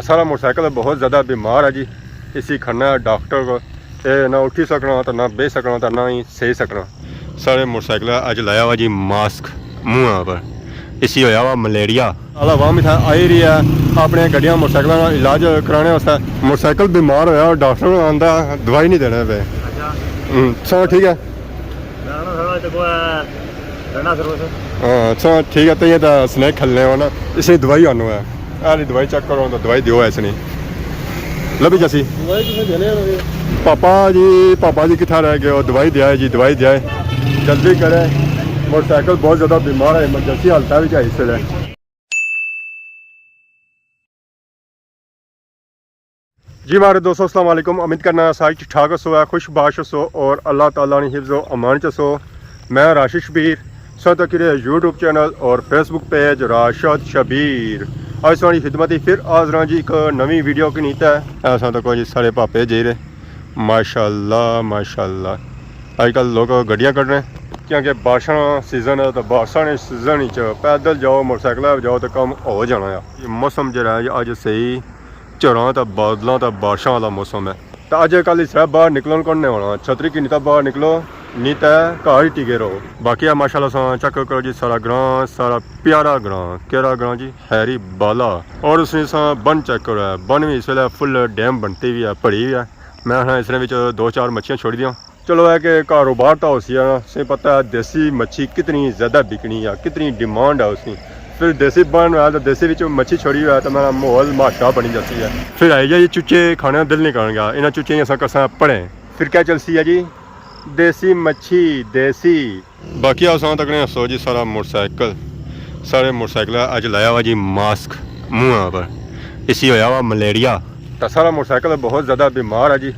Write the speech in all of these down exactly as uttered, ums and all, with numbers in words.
سارا موٹرسائیکل بہت زیادہ بیمار ہے جی، اسی کھڑنا ہے ڈاکٹر کو۔ اے نہ اٹھی سکنا، تے نہ بہی سکنا، تے نہ ہی سہی سکنا۔ سارے موٹرسائیکل اج لایا ہوا جی ماسک منہ پر، اسی ہویا ہوا ملیریا۔ سارا عوام اتھا آئی رہی ہے اپنے گڈیاں موٹرسائیکلاں نا علاج کرانے واسطے۔ موٹرسائیکل بیمار ہویا، ڈاکٹر آندا، دوائی نہیں دینے پہ۔ اچھا۔ ہوں، سو ٹھیک ہے۔ میں نا سارا تے کوئی رہنا سروس۔ ہاں، اچھا، ٹھیک ہے، تے یہ تے سنیک کھلنے ہو نا، اس نے دوائی آنو ہے۔ اے والی دوائی چیک کرو، تو دوائی دیو اس نے۔ لبھی جاسی۔ دوائی تساں دینے ہو۔ پاپا جی، پاپا جی کتھا رہ گئے ہو؟ دوائی دیا ہے جی، دوائی دیا ہے۔ جلدی کرے، موٹرسائیکل بہت زیادہ بیمار ہے، ایمرجنسی حالت ہے، اس ویلے۔ جی مہاڑے دوستو، السلام علیکم۔ امید کرنا سارے ٹھیک ٹھاک ہسو، ہے خوش باش ہسو اور اللہ تعالیٰ نی حفظ و امان چ ہسو۔ میں راشد شبیر، سو تک یوٹیوب چینل اور فیس بک پیج راشد شبیر۔ اج تہاڑی خدمت ہی پھر حاضر ہاں جی ایک نوی ویڈیو کی نیت ہے۔ ایسا تو کوئی سارے پاپے جی رہے، ماشاءاللہ، ماشاءاللہ۔ اج کل لوگ گڈیاں کڈنے، کیونکہ بارشاں سیزن ہے، تو بارشاں نے سیزن وچ پیدل جاؤ، موٹرسائیکل پہ جاؤ، تو کم ہو جانا ہے۔ یہ موسم جڑا ہے اج صحیح، جھڑاں تے بادلاں تے بارشاں والا موسم ہے۔ تے اج کل اس طرح باہر نکلن کون نہیں ہونا، چھتری کی نیتا باہر نکلو، نہیں تے گھر ہی ٹکے رہو۔ باقی ہے ماشاءاللہ ساں چیک کرو جی، سارا گراں، سارا پیارا گراں، کیڑا گراں جی؟ ہیری بالا۔ اور اس نے ساں بن چیک کرو ہے، بن بھی اس ویلے فل ڈیم بنتی ہوئی ہے، بھری ہوئی ہے۔ میں آخنا اس نے وچ دو چار مچھیاں چھوڑی دیاں۔ چلو، ہے کہ کاروبار تو ہو سی ہے نا، سے پتہ ہے دیسی مچھی کتنی زیادہ بکنی ہے، کتنی ڈیمانڈ ہے اس کی۔ پھر دیسی بن ہوا تو دیسی وچ مچھی چھوڑی ہوا تو میرا ماحول ماشا بنی جاتی ہے۔ پھر آئی جائے چوچے کھانے کا دل نہیں کرن گیا، انہاں چوچے ہی اساں کرساں پڑے۔ پھر کیا چلسی ہے جی؟ دیسی مچھی، دیسی۔ باقی اساں تکنے ہسو جی سارا موٹرسائیکل، سارے موٹرسائیکل اج لایا ہوا جی ماسک منہ پر، اسی ہویا ہوا ملیریا۔ تے سارا موٹرسائیکل بہت زیادہ بیمار ہے جی،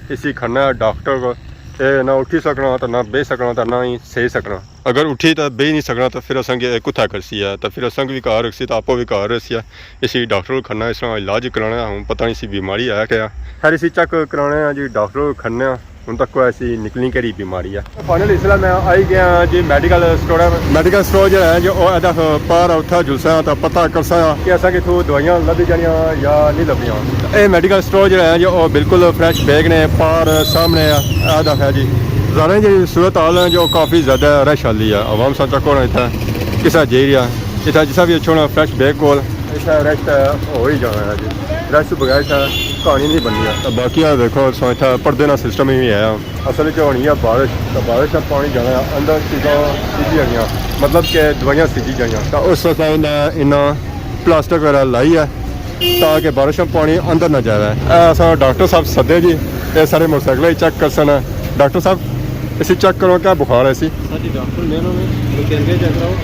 اسی کھڑنا ہے ڈاکٹر کو۔ اے نہ اٹھی سکنا، تے نہ بہی سکنا، تے نہ ہی سہی سکنا۔ اگر اٹھی تے بہی نہیں سکنا، تے پھر اساں کی کتھا کرسی ہے؟ تے پھر اساں کی بھی گھر رکھسی، تے آپو بھی گھر رکھسی ہے۔ اسی ڈاکٹر کو کھڑنا، اس طرح علاج کرانا ہے۔ ہن پتہ نہیں سی بیماری ہے کیا۔ خیر، اسی چیک کرانے ہیں جی، ڈاکٹر کو کھڑنے ہیں۔ ہن تک کوئی ایسی نکلنی کیڑی بیماری ہے۔ فائنلی اس ویلے میں آئی گیا جی میڈیکل سٹور۔ میڈیکل سٹور جڑا ہے جو او ادھا پار اتھا جلسا تے پتہ کرسا کہ اساں کی اتھوں دوائیاں لبھی جانیاں یا نہیں لبھیاں۔ اے میڈیکل سٹور جڑا ہے جو او بالکل فریش بیگ نے، پار سامنے ہے، ادھا ہے جی۔ ظاہر ہے جی صورت حال ہے جو کافی زیادہ رش والی ہے، عوام ساں چیک کرو اتھا کسا جائی رہیا۔ اتھا جسا بھی اچھو نا فریش بیگ کول، اتھا رش تے ہو ہی جانا ہے جی، رش تو بغیر اتھا کہانی نہیں بننی ہے۔ تے باقی آ دیکھو سو اتھا پردے نا سسٹم ہی ہے۔ اصل وچ ہونی ہے بارش، تے بارش نا پانی جانا ہے اندر، چیزاں سجی جانیاں، مطلب کہ دوائیاں سجی جانیاں۔ تے اس واسطے انہاں، انہاں پلاسٹک وغیرہ لائی ہے تاکہ بارش نا پانی اندر نہ جاوے۔ اے اساں ڈاکٹر صاحب سدے جی، اے سارے موٹرسائیکل ہی چیک کرسن۔ ڈاکٹر صاحب، اسی چیک کرو کیا بخار ہے اسی؟ سر جی، ڈاکٹر میں انہوں نے مکینیکل چیک کراؤ۔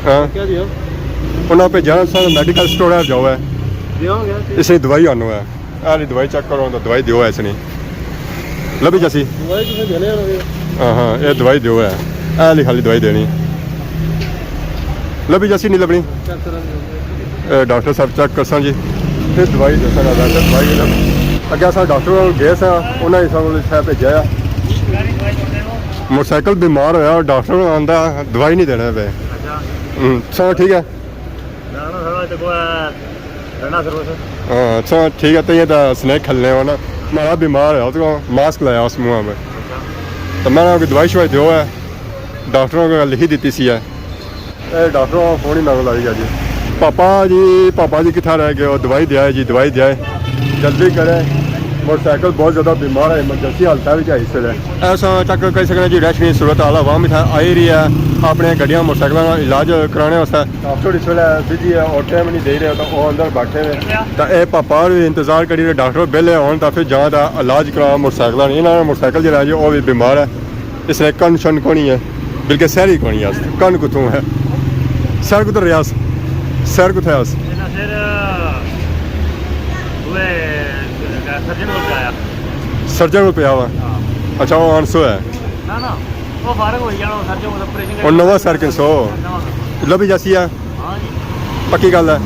ہاں۔ کیا دیا؟ انہاں پہ جانا سر میڈیکل سٹور ہے، جاؤ ہے۔ دیا ہو گیا؟ اس نے دوائی آنو ہے۔ اے والی دوائی چیک کرو، تو دوائی دیو ایسے نہیں۔ لبھی جاسی۔ دوائی تساں دینے ہو؟ ہاں، ہاں، اے دوائی دیو ہے۔ اے والی خالی دوائی دینی۔ لبھی جاسی نہیں لبنی۔ چیک کرو۔ اے ڈاکٹر صاحب چیک کرساں جی۔ پھر دوائی دساں گا، ویسے دوائی نہیں۔ اگے اساں ڈاکٹر کول گئے ساں، انہاں نے سانوں اتھے بھیجا ہے۔ موٹرسائیکل بیمار ہویا، ڈاکٹر آندا دوائی نہیں دینے پہ۔ اچھا۔ ہوں، سو ٹھیک ہے۔ میں نا سارا تے کوئی رہنا سروس۔ ہاں، اچھا، ٹھیک ہے، تے یہ تے سنیک کھلنے ہو نا۔ مہاڑا بیمار ہے، اس کو ماسک لایا اس منہ میں۔ اچھا۔ تو میں نا کوئی دوائی شوائی دیو ہے، ڈاکٹروں کو لکھی دیتی سی ہے۔ اے ڈاکٹروں فون ہی میں کو لائی گیا جی۔ پاپا جی، پاپا جی کتھا رہ گئے ہو؟ دوائی دیا ہے جی، دوائی دیا ہے۔ جلدی کرے، موٹرسائیکل بہت زیادہ بیمار ہے، ایمرجنسی حالت ہے وچ ہے اس ویلے۔ ایسا چیک کری سکنے جی، رش نی صورت حال عوام اتھا آئی رہی ہے، اپنے گڈیاں موٹرسائیکلاں نا علاج کرانے واسطے۔ ڈاکٹر اس ویلے بزی ہے اور ٹائم نہیں دے رہے، تو وہ اندر بیٹھے ہوئے۔ تو اے پاپا بھی انتظار کری رہے، ڈاکٹر بیلے ہون تو پھر جانا تھا علاج کرا موٹرسائیکلاں نا۔ انہاں نا موٹرسائیکل جڑا ہے جی، وہ بھی بیمار ہے، اس نے کن شن کونی ہے، بلکہ سر ہی کونی ہے۔ کن کتھوں ہے؟ سر کتھوں رہیا؟ سر کتھے ہے؟ میرا سر، وہ سرجن کو پہ آیا۔ سرجن کو پہ آوا؟ ہاں۔ اچھا، وہ آنسو ہے؟ نہ، نہ، وہ فارغ ہو گیا، وہ سرجن کو آپریشن اور نواں سر کنسو؟ نواں سر۔ لبھی جاسی ہے؟ ہاں جی۔ پکی گل ہے؟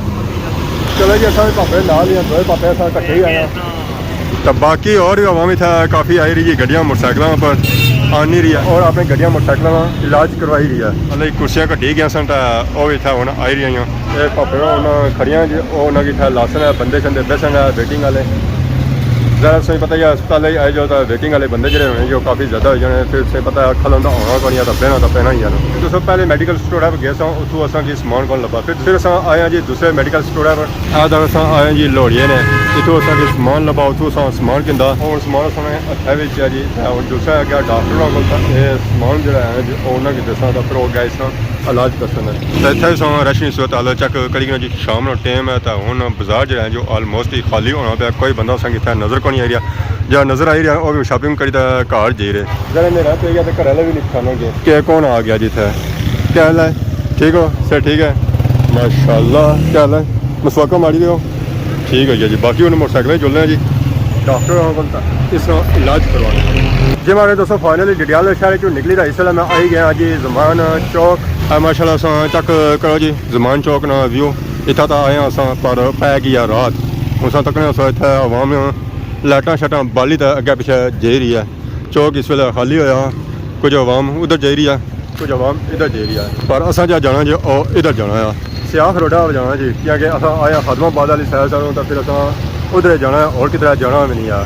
چلو جی، اساں بھی پاپے نال ہی ہیں، دوئے پاپے اساں کٹھے ہی آئے ہیں۔ تو باقی اور بھی عوام اتھا کافی آئی رہی ہے گڈیاں موٹرسائیکلاں پر۔ آنی رہی ہے اور اپنے گڈیاں موٹرسائیکلاں نا علاج کروائی رہی ہے۔ مطلب کرسیاں کڈی گیاں سن تے او وی اتھے ہن آئی رہیاں۔ اے پاپے ہن کھڑیاں جی، او انہاں کی اتھے لاسن ہے، بندے شندے بیسن ہے، ویٹنگ والے۔ ذرا تساں پتہ ہی ہے، ہسپتال ہی آئے جو تاں ویٹنگ والے بندے جڑے ہونے جو کافی زیادہ ہوئی جانے، پھر تساں پتہ ہے اکھل ہوندا ہونا کوئی نہیں، تاں بہنا تاں پہنا ہی ہے نا۔ تساں پہلے میڈیکل سٹور ہے گئے ساں، اتھوں اساں کی سامان کون لبھا۔ پھر، پھر اساں آئے ہاں جی دوسرے میڈیکل سٹور ہے پر۔ اے تاں اساں آئے ہاں جی لوہڑیے نے، اتھوں اساں کی سامان لبھا، اتھوں اساں سامان کیندا۔ ہن سامان اساں نے ہتھے وچ ہے جی، تے ہن دوسرا اگے ڈاکٹر ہوناں کول تاں اے سامان جڑا ہے جی، او انہاں کی دساں تاں پھر او گئے ساں علاج کرسن۔ تے اتھے اساں رش نی صورت حال چیک کری گئے جی، شام نا ٹائم ہے تے ہن بازار جڑا ہے جو آلموسٹ ہی خالی ہونا پیا، کوئی بندہ اساں کی اتھے نظر کونی آئی رہیا، جیڑا نظر آئی رہیا او وی شاپنگ کری تے گھر جائی رہے۔ ذرا نیرا پئی گیا تے گھر آلا وی نی پچھانا گے۔ کہ کون آ گیا جی اتھے؟ کیا حال ہے؟ ٹھیک ہو؟ صحت ٹھیک ہے؟ ماشاءاللہ۔ کیا حال ہے؟ مسواکاں ماری رہے ہو؟ ٹھیک ہے جی۔ باقی ہن موٹرسائیکل جلنے ہیں جی، ڈاکٹر ہوناں کول تاں اس نا علاج کروانا۔ جی ماڑے دوستو، فائنلی ڈڈیال شہر چوں نکلی تاں اس ویلے میں آئی گیا جی زمان چوک۔ اے ماشاءاللہ اساں چیک کرو جی زمان چوک نا ویو۔ اتھا تاں آئے ہاں اساں پر پے گیا رات۔ ہن اساں تکنے آں اساں اتھے عوام لائٹاں شائٹاں بالی تے اگے پچھے جائی رہی ہے۔ چوک اس ویلے خالی ہویا، کچھ عوام ادھر جائی رہی ہے، کچھ عوام ادھر جائی رہی ہے، پر اساں جا جانا جی او ادھر جانا ہے، سیاخ روڈا پر جانا جی، کیونکہ اساں آئے آں خادم آباد والی سائیڈ ساروں، تاں پھر اساں ادھر جانا ہے، اور کدھر جانا وی نہیں ہے۔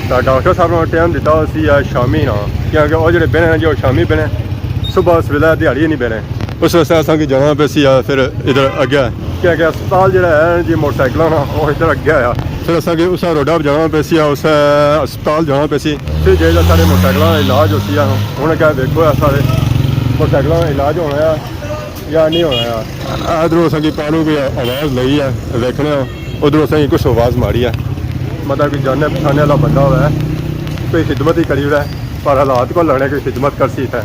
تاں ڈاکٹر صاحب نے ٹائم دتا ہوسی ہے شامی نا، کیونکہ او جڑے بہنے ہیں جی او شامی بہنے، صبح سویلے دیہاڑی نہیں بہنے۔ اس واسطے اساں کی جانا پیسی ہے پھر ادھر اگے، کیونکہ ہسپتال جڑا ہے جی موٹرسائیکلاں نا، او ادھر اگے آیا۔ پھر اساں کی اسے روڈا پر جانا پیسی ہے، اسے ہسپتال جانا پیسی۔ پھر جیڑا سارے موٹرسائیکلاں نا علاج ہوسی ہے، ہن اگے دیکھو ہے سارے موٹرسائیکلاں نا علاج ہونا ہے یا نہیں ہونا ہے۔ ادھروں اساں کی پانوں کوئی آواز لگی ہے، دیکھنے ہاں۔ ادھروں اساں کی کچھ آواز ماری ہے، مطلب کوئی جانے پچھانے والا بندہ ہوئے، کوئی خدمت ہی کری اوڑے، پر حالات کو لگنے کوئی خدمت کرسی اتھے۔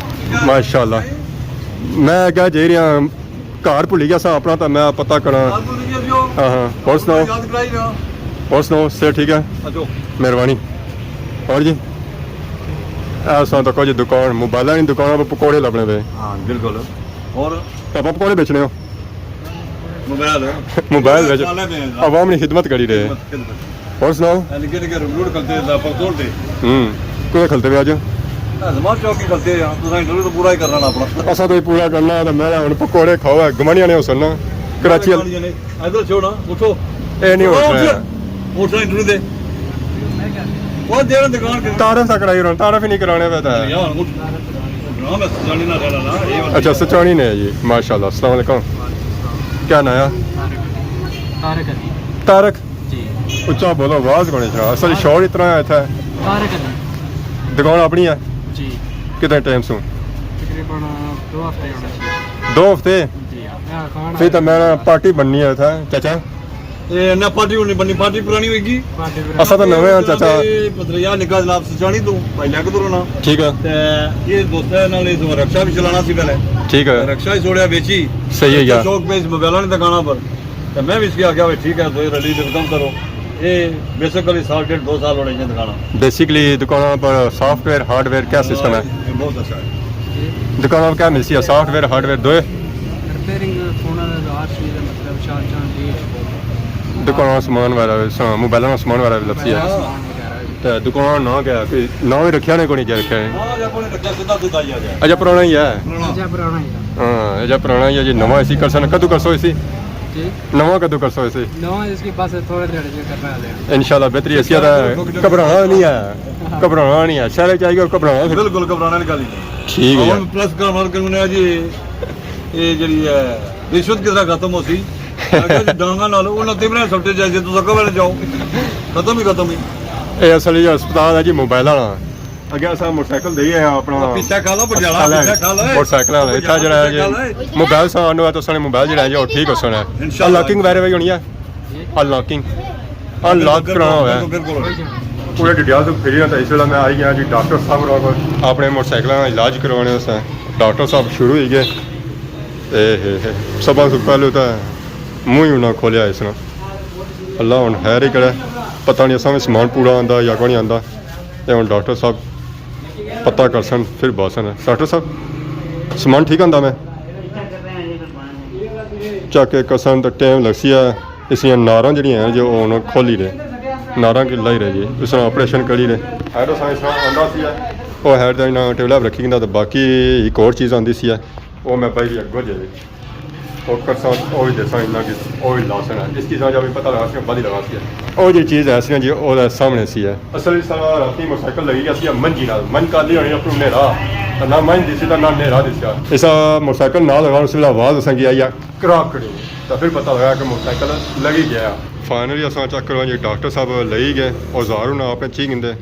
ماشاءاللہ۔ میں اگے جائی رہیا، گھر بھلی گیا سا اپنا، تاں میں پتہ کراں۔ ہاں، ہاں۔ اور سناؤ؟ اور سناؤ، صحت ٹھیک ہے؟ مہربانی۔ اور جی؟ اے ساں تکو جی دکان، موبائلاں نی دکان پر پکوڑے لبنے پے۔ ہاں، بالکل۔ اور؟ تاں پکوڑے بیچنے ہو؟ موبائل ہے۔ موبائل بیچ، عوام نی خدمت کری رہے۔ خدمت، خدمت۔ اور سناؤ؟ اے نکے نکے روڈ کھلتے ہیں، زعفر توڑ دے۔ ہوں۔ کتھے کھلتے پے اج؟ اے زمان چوک ہی کھلتے ہیں، تساں انٹرویو تو پورا ہی کرنا نا اپنا۔ اساں تو ہی پورا کرنا، تے میں ہن پکوڑے کھاؤ، گمانیاں نے ہوسن نا۔ کراچی والے۔ ادھر چھوڑ نا، اٹھو۔ اے نہیں اٹھو، ہوسن۔ اٹھو، انٹرویو دے۔ وہ دے دکان کے۔ تعارف تک کرائی رہا، تعارف ہی نہیں کرانے پہ تھا۔ یار، اٹھ۔ نام ہے سچانی نہ کہنا نا، یہ والا۔ اچھا، سچانی نے ہے جی، ماشاءاللہ۔ السلام علیکم۔ کیا نام ہے؟ طارق۔ طارق علی۔ طارق؟ جی۔ اچا بولو، آواز کونی سنا، اصل شور اتنا ہے اتھا۔ طارق علی۔ دکان اپنی ہے؟ جی۔ کتنے ٹائم سوں؟ تقریباً دو ہفتے ہونے چاہیے۔ دو ہفتے؟ جی ہاں، میں کھانا پھر تو میں پارٹی بننی ہے اتھا، چاچا۔ اے نہ، پارٹی ہونی بننی، پارٹی پرانی ہوئی گی۔ پارٹی پرانی۔ اساں تو نویں ہاں، چاچا۔ اے مطلب یار نکا جناب سچانی تو، بھائی لیک تو رونا۔ ٹھیک ہے۔ تے یہ دوست ہے نال، اس رکشا بھی چلانا سی پہلے۔ ٹھیک ہے۔ رکشا ہی چھوڑیا بیچی۔ صحیح ہے یار۔ شوق پہ اس موبائل نے دکانا پر۔ تے میں بھی اس کی آخیا، بھائی ٹھیک ہے، تو یہ رلی تے ختم کرو۔ یہ بیسیکلی سال ڈیڑھ دو سال ہونے ہیں دکانا۔ بیسیکلی دکانوں پر سافٹ ویئر، ہارڈ ویئر کیا سسٹم ہے؟ یہ بہت اچھا ہے۔ دکانوں پر کیا ملسی ہے؟ سافٹ ویئر، ہارڈ ویئر دوئے؟ ریپیئرنگ، فون دا ہر چیز ہے، مطلب، شارجاں، ڈیش۔ دکانوں سامان وغیرہ، سا-، موبائلوں سامان وغیرہ بھی لبسی ہے۔ ہاں۔ تے دکان نا کیا ہے؟ کوئی ناں بھی رکھیا نے، کوئی نہیں جا رکھیا ہے؟ ہاں، جا کوئی رکھیا، سیدھا سیدھا ہی آ جائے۔ اچھا، پرانا ہی ہے؟ پرانا۔ اچھا، پرانا ہی ہے۔ ہاں، اچھا، پرانا ہی ہے جی، نواں اسی کرسن، کدوں کرسو اسی؟ جی؟ نواں کدوں کرسو اسی؟ نواں اس کی بس تھوڑے دیہاڑے جو کرنا ہے۔ انشاءاللہ بہتری اسی آتا ہے، گھبرانا نہیں ہے، گھبرانا نہیں ہے، شہر چاہیے گھبرانا پھر۔ بالکل گھبرانا والی گل ہی نہیں۔ ٹھیک ہے یار۔ ہن پریس کانفرنس کرنے آ جی، یہ جڑی ہے رشوت کس طرح ختم ہو سی؟ میں کہا جی ڈانگا نال انہاں تیمرے سٹے جائے جی، تساں کبر جاؤ، ختم ہی ختم ہی۔ اے اصل یہ ہسپتال ہے جی موبائل والا۔ اگے اساں موٹرسائیکل دے آئے ہاں اپنا۔ پیچھے کھا لو، پٹیالہ، ہسپتال ہے۔ پیچھے کھا لو، اے۔ موٹرسائیکل والا، اتھا جڑا ہے جی، پٹیالہ، اے۔ موبائل ساں آنو ہے تو سانے موبائل جڑا ہے جی، اور ٹھیک ہو سنا ہے۔ انشاءاللہ۔ لاکنگ وغیرہ بھی ہونی ہے۔ ان لاکنگ، ان لاک کرانا ہوا ہے۔ بالکل، بالکل۔ پورے ڈڈیال تو پھری ہوں تو اس ویلے میں آئی گیا جی ڈاکٹر صاحب ہوراں کول۔ اپنے موٹرسائیکلاں نا علاج کروانے واسطے ڈاکٹر صاحب شروع ہوئی گئے۔ اے ہے ہے۔ سب سے پہلے تو منہ ہی انہاں کھولیا اس نا۔ اللہ ہن خیر ہی کرے۔ پتہ نہیں اساں وی سامان پورا آندا یا کوئی نہیں آندا۔ اے ہن ڈاکٹر صاحب پتہ کرسن، پھر باسن۔ ڈاکٹر صاحب، سامان ٹھیک آندا میں؟ چیک کرسن تے ٹائم لگسی ہے۔ اس نیاں ناراں جڑیاں ہیں جو ہن کھولی رہے، ناراں کی لائی رہے جی، اس طرح آپریشن کری رہے۔ ایڈو سائنس نہ آندا سی ہے۔ او ہیڈ دا انہاں ٹیبل رکھی گندا، تے باقی ایک اور چیز آندی سی ہے، او میں بھائی بھی اگو جائے۔ او کرساں، او بھی دیساں انہاں کی، او بھی لاسن ہے۔ اس چیزاں جا بھی پتہ لگا سی، بدی لگا سی ہے۔ او جی چیز ہے سی نا جی، او دے سامنے سی ہے۔ اصل اس طرح راتی موٹرسائیکل لگی گیا سی منجی نال، منج کالی ہونی اپنوں نیرا، تے نہ منج دسی تے نہ نیرا دسیا۔ ایسا موٹرسائیکل نال لگا، اس ویلے آواز اساں کی آئی ہے، کراک کری، تے پھر پتہ لگا کہ موٹرسائیکل لگی گیا۔ فائنلی اساں چیک کرو جی، ڈاکٹر صاحب لئی گئے، اوزار انہاں اپنے چی گندے۔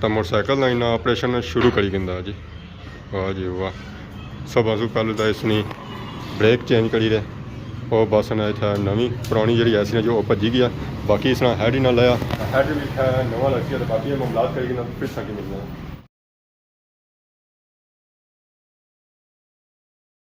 تاں موٹرسائیکل نا انہاں آپریشن شروع کری گھندا جی۔ واہ جی واہ۔ سب سوں پہلے تاں اس نی بریک چینج کری رہے۔ او بس نا اتھا نویں، پرانی جیڑی ایسی نا جو او بھجی گیا۔ باقی اس نا ہیڈ ہی نہ لایا۔ ہیڈ بھی اتھا نواں لگسی تے باقی معاملات کری گھندا، پھر ساں کی ملنا۔